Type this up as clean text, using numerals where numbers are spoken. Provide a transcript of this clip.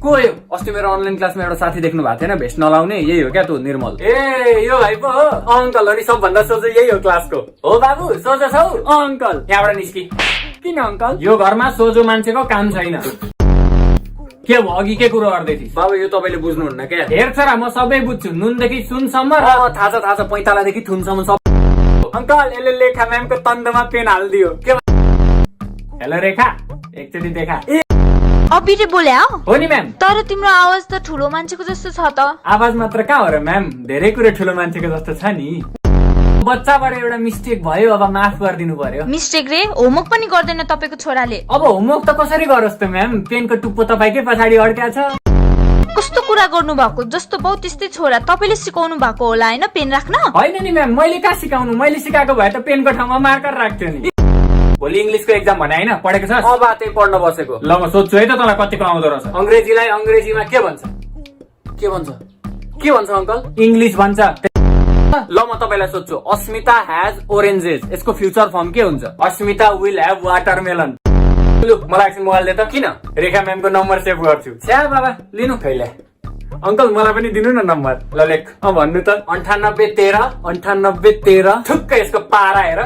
को यो अस्ति मेरो अनलाइन क्लासमा एउटा साथी देख्नु भएको थिएन भेस्ट नलाउने यही हो क्या तँ निर्मल ए यो भाइ पो हो अंकल हो नि सबभन्दा सोझो यही हो क्लासको हो बाबु सोझो छौ अंकल यहाँबाट निस्कि किन अंकल यो घरमा सोझो मान्छेको काम छैन के भयो अघि के कुरो गर्दै थिइस् बाबु यो तपाईले बुझ्नुहुन्न क्या हेर छोरा म सबै बुझ्छु नुनदेखि सुनसम्म र थाहा छ पैतालादेखि थुनसम्म सब अंकल यसले लेखा म्यामको तन्दमा पेन हालिदियो के हेलो रेखा एकचोटि देखा अबिरे बोल्या हो नि म्याम तर तिम्रो आवाज त ठुलो मान्छेको जस्तो छ त आवाज मात्र कहाँ हो र म्याम धेरै कुरो ठुलो मान्छेको जस्तो छ नि बच्चाबाट एउटा मिस्टेक भयो अब माफ गरिदिनु पर्यो मिस्टेक रे होमवर्क पनि गर्दैन तपाईको छोराले अब होमवर्क त कसरी गरोस् त म्याम पेनको टुप्पो तपाईकै पछाडि अड्क्या छ कस्तो कुरा गर्नु भएको जस्तो पाउ त्यस्तै छोरा तपाईले सिकाउनु भएको होला हैन पेन राख्न होइन नि म्याम मैले कहाँ सिकाउनु मैले सिकाएको भए त पेनको ठाउँमा मार्कर राख्थ्यो नि भोलि इंग्लिशको एक्जाम भने हैन पढेको छ अब त्यही पढ्न बसेको ल म सोध्छु है त तँलाई कतिको आउँदो रहेछ अंग्रेजीलाई अंग्रेजीमा के भन्छ अंकल इंग्लिश भन्छ ल म तपाईलाई सोध्छु अस्मिता हैज ओरेन्जेस यसको फ्युचर फर्म के हुन्छ अस्मिता विल हैव वाटरमेलन लु मलाई एकछिन मोबाइल दे त किन रेखा म्यामको नम्बर सेभ गर्छु छ्या बाबा लिनु खैले अंकल मलाई पनि दिनु न नम्बर ल लेख भन्नु त 9813 ठुक्कै यसको पारा हेर